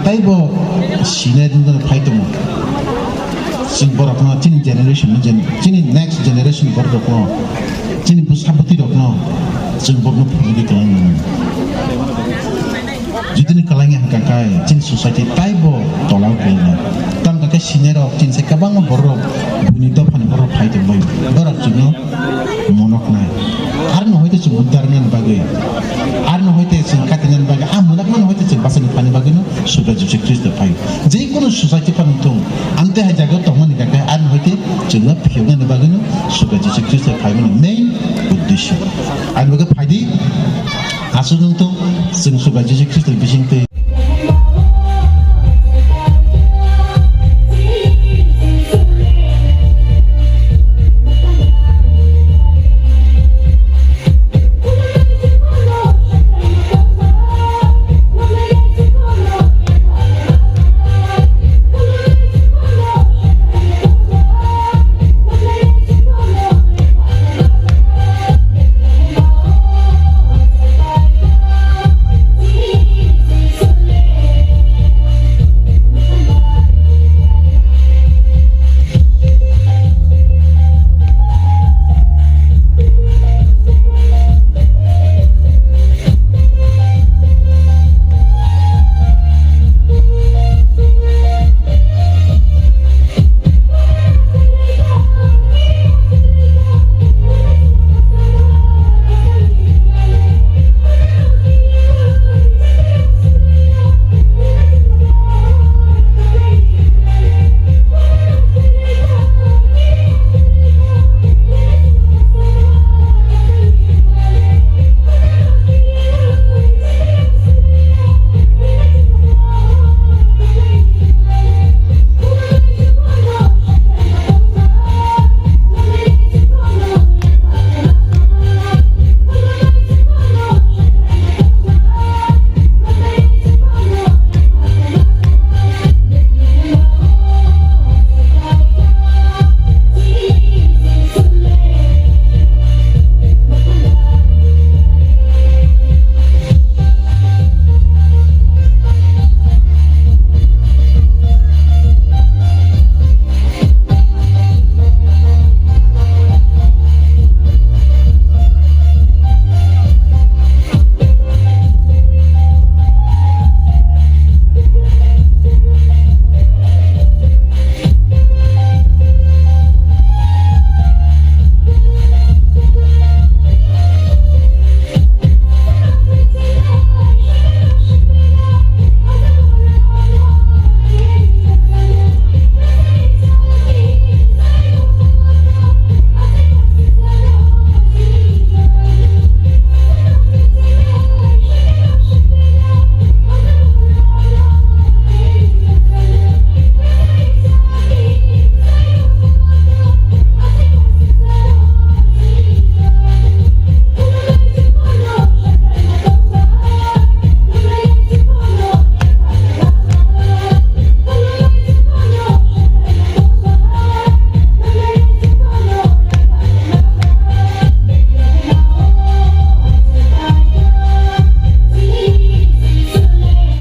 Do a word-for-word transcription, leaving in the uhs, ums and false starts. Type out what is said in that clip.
taibo sinai rwna phai tongo. Chwng borokno chini generation no, gen-, chini next generation borok rokno, chini bwsa bwtwi rokno chwng borokno phunugwi tongna nango. Judini kwlangya hwnkha khe chini society taibo tola o kwlainai. Tamokhe sinai rok chini sai kwbangma borok rok buini dophani borok phai tongbai. Borok chwngno monoknai. Arno hoite chwng uddar wngnani bagwi, arno hoite chwng katinani bagwi, a monokmani hoite chwng bachani phani bagwino Subrai Jisu Khristo phaio. Jekono society phano wngthung, amtwi hai jagao tongmani hwnkha khe arno hoite chwngno phiyoknani bagwino Subrai Jisu Khristo phaimani main uddesyo. Ani bagwi phaidi, aswk wngthung, chwng Subrai Jisu Khristo bisingtwi